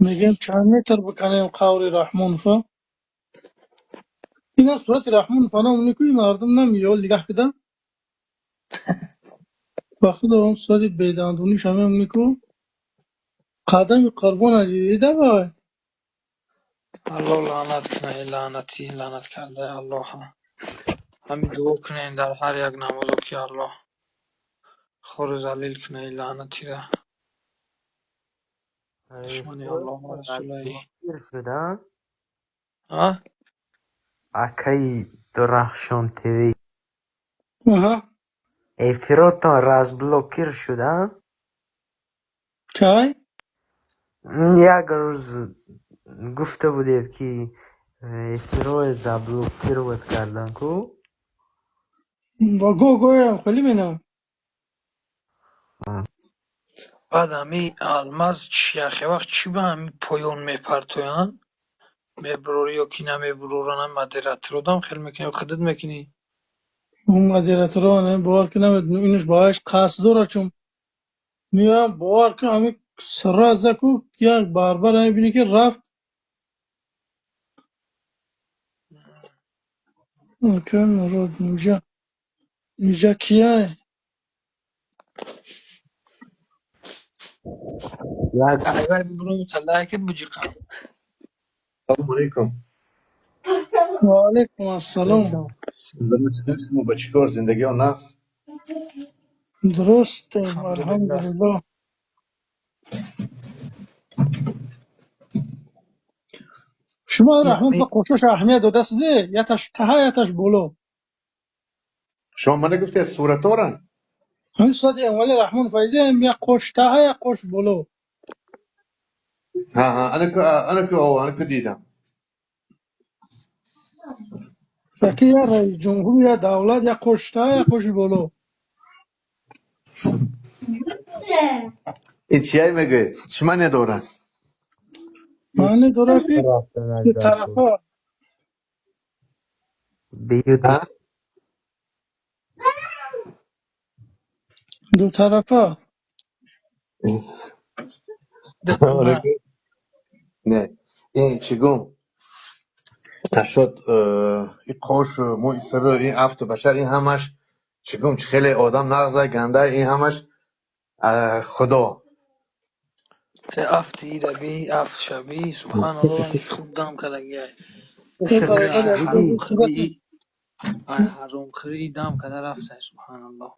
Мегӯям, чанд метр биканем қаври Раҳмонова? Ина сурати Раҳмонова намуни ку, мардум намеёл нигаҳ кида. Ба худо, он сурати бедандониша мемони ку. Қадами қурбона дида вай? Аллоҳ лаънат кунад, лаънатӣ, лаънат кардаи Аллоҳ. Ҳамин дуо кунем дар ҳар як намозо, ки Аллоҳ хору залил кунад ин лаънатира. Душмани Аллоҳ ва расулаи. Шуда? А? Акаи Дурахшон ТВ. Аҳа. Эфиротон разблокир шуда? Кай? Як рӯз гуфта будед, ки эфирҳои заблокировать кардан ку? Ба гоҳ-гоҳам хеле менам. Баъд ҳами алмаз яхе вақт чӣ ба ҳами поён мепартоянд? Мебурорӣ ё ки намебуроранд, ҳами модератородам хел мекунӣ ё худат мекунӣ? Модераторо бовар ки намедонам, инаш бааш қасд дорад, чун меоям, бовар кун, ҳами сразу ку як барбар мебинӣ, ки рафт. Ака Мурод, инҷа инҷа кияй? Як Айвай бибуром, лайкат буҷиқам. Салому алейкум. Ва алайкум ассалом. Шумо ба чӣ кор, зиндагиҳо нағз? Дурустем, Алҳамдулиллаҳ. алҳамдулиллоҳ. Шумо Раҳмон ба қошош аҳамият додастиде? Яташ таҳа, яташ боло. Шумо мана гуфтед, суратора? Ҳамин сурати Эмомалӣ Раҳмон файдем, як қош таҳа, як қош боло. Ҳа, ҳа, анаку, анаку, анаку дидам. Яке як раисҷумҳур, як давлат, як қош таҳа, як қоши боло. Ин чияй мегӯед? Чӣ маъне дорад? Маъне дорад, ки рафтанаш ду дар кор. тарафа. Беюди Ҳа? Ду тарафа. Дутона. Не, ин чӣ гум? Нашуд, ин қошу мӯи сару ин афту башар, ин ҳамаш чӣ гум, чӣ хеле одам нағза, ганда, ин ҳамаш Худо. Афти ира би, афт шаби, субҳаналлоҳ, ранги хуб дам кардагиай. Ин бародар Ай як ҳаромхӯрӣ, сурати ай ҳаромхӯрӣ дам карда рафтай, субҳаналлоҳ.